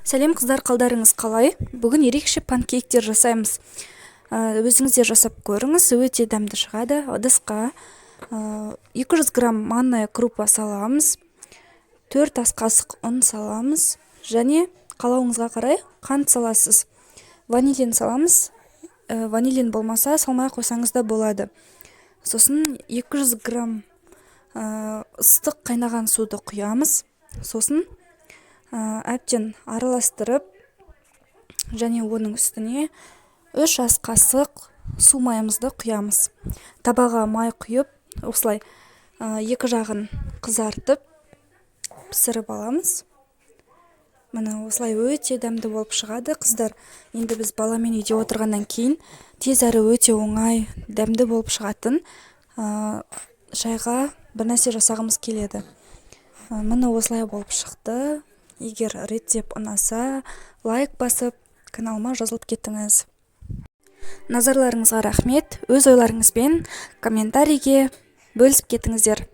Сәлем, қыздар! Қалдарыңыз қалай? Бүгін ерекше панкейктер жасаймыз. Өзіңіз де жасап көріңіз, өте дәмді шығады. Ыдысқа 200 грамм манная крупа саламыз, 4 ас қасық ұн саламыз және қалауыңызға қарай қант саласыз, ванилин саламыз. Ванилин болмаса, салмай қойсаңыз да болады. Сосын 200 грамм ыстық қайнаған суды құямыз. Сосын әбден араластырып, және оның үстіне 3 ас қасық су майымызды құямыз. Табаға май құйып, осылай екі жағын қызартып, пісіріп аламыз. Міне, осылай өте дәмді болып шығады, қыздар. Енді біз баламен үйде отырғаннан кейін тез әрі өте оңай, дәмді болып шығатын шайға бір нәрсе жасағымыз келеді. Міне, осылай болып шықты. Егер рецепт ұнаса, лайк басып, каналыма жазылып кетіңіз. Назарларыңызға рахмет. Өз ойларыңызбен комментарийге бөлісіп кетіңіздер.